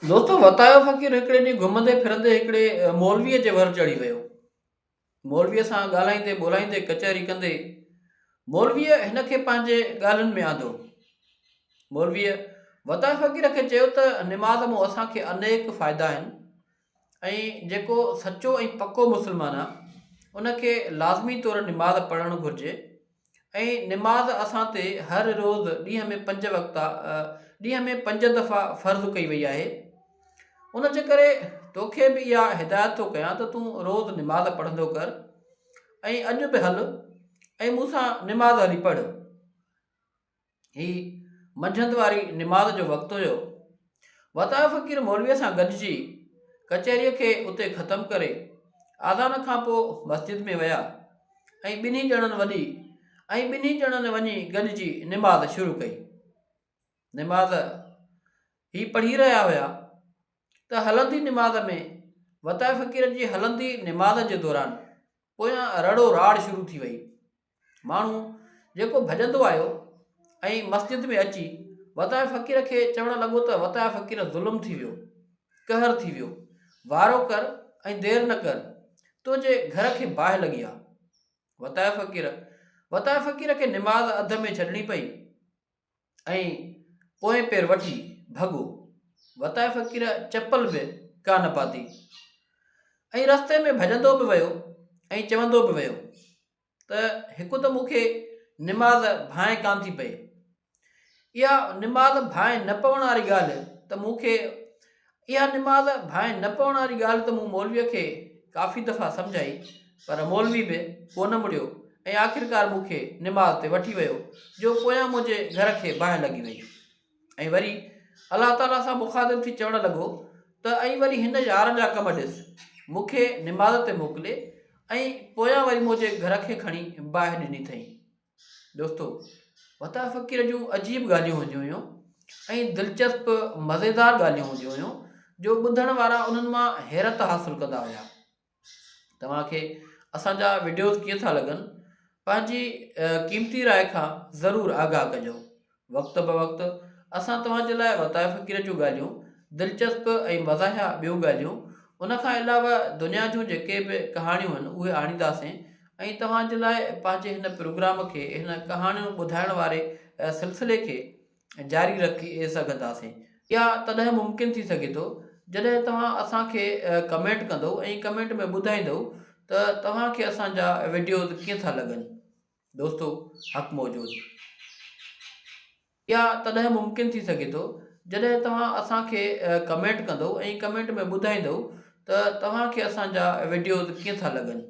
دوستو وتايو فقير هڪڙي ڏينهن گهمندي ڦرندي هڪڙي مولويء جي ور چڙهي ويو. مولويء سان ڳالهائيندي ٻولهائيندي ڪچهري ڪندي مولويء هن کي پنهنجي ڳالهين ۾ آندو. مولويء وتايو فقير کي چيو ته نماز مون اسان کي انيڪ فائدا آهن ۽ جيڪو سچو ۽ پڪو مسلمان آ ان کي لازمي طور نماز پڙهڻ گهرجي ۽ نماز اسان تي هر روز ڏينهن ۾ پنج وقتا ڏينهن ۾ پنج دفعا فرض ڪئي وئي آهي ان جي ڪري توکي به اها هدايت ٿو ڪيان ته تون روز نماز پڙهندو ڪر ۽ اڄ به هل ۽ مون سان نماز هلي پڙهه. هي منجهند واري نماز جو وقت هيو. وتايو فقير مولويء سان گڏجي ڪچهريء کي اتي ختم ڪري آذان کان پوء مسجد ۾ ويا ۽ ٻنهي ڄڻن وڏي ۽ ٻنهي ڄڻن وڃي گڏجي نماز شروع ڪئي. نماز هي پڙهي رهيا هيا ته هلندي نماز ۾ وتايو فقير جي هلندي نماز جي دوران پويان رڙو راڙ شروع ٿي وئي. ماڻهو جيڪو ڀڄندو آيو ۽ مسجد ۾ اچي وتايي فقير کي چوڻ لڳو ته وتايي فقير ظلم ٿي ويو، قهر ٿي ويو، وارو ڪر ۽ دير نه ڪر، تنهنجي گهر کي باهه لڳي آ. وتايي فقير وتايي فقير کي نماز اڌ ۾ ڇڏڻي پئي ۽ پوئين پير وٺي ڀڳو. وتايي فقير چپل به ڪانه پاتي ۽ رستي ۾ ڀڄندو به ويو ۽ چوندو به ويو. ته هڪ ته مون کي نماز ڀانء ڪانه ٿي پئي. اها نماز ڀانء نه پوڻ واري ڳالهه ته مون کي اها نماز ڀانء نه پوڻ واري ڳالهه ته مون مولويء کي ڪافي دفعا سمجهائي پر مولوي به ڪونه مڙيو ۽ آخرڪار مون کي نماز تي وٺي ويو جو پويان منهنجي گهر کي باهه لڳي وئي. ۽ وري الله تعاليٰ سان مخاطب ٿي چوڻ لڳو ته ۽ وري هن يار جا ڪم ڏس، مون کي نماز تي موڪلي ۽ پويان وري منهنجي گهر کي کڻي باهه ڏني اٿئي. دوستو! وتايو فقير جون عجيب ڳالهيون هونديون هيون ۽ دلچسپ مزيدار ڳالهيون هونديون هيون جو ٻڌڻ وارا انهن مان حيرت حاصل ڪندا هيا. توهان کي اسان جا وڊيوز ڪيئن ٿا لڳن پنهنجي قيمتي راء کان ضرور آگاهه ڪجو وقت به وقت اسان توهان جي لاء وتايو فقير جون ڳالهيون دلچسپ ۽ مزاحيه ٻيون ڳالهيون ان کان علاوه دنيا جون جيڪي به ڪهاڻيون آهن اهي آڻينداسين ۽ توهان جي لاء پنهنجي هن پروگرام کي هن ڪهاڻيون ٻڌائڻ واري سلسلي کي جاري رکي سگهنداسين. اها تڏهن ممڪن ٿي سگهي ٿو جڏهن توهان اسان کي ڪمينٽ ڪندو ۽ ڪمينٽ ۾ ٻڌائيندو ته توهان کي اسان جا وڊيوز ڪيئن ٿا لڳن. دوستو حق موجود. اها تڏهن ممڪن ٿي سگهي ٿو جڏهن توهان اسان کي ڪمينٽ ڪندو ۽ ڪمينٽ ۾ ٻڌائيندو ته توهان کي اسان جا وڊيوز ڪيئن ٿا لڳن.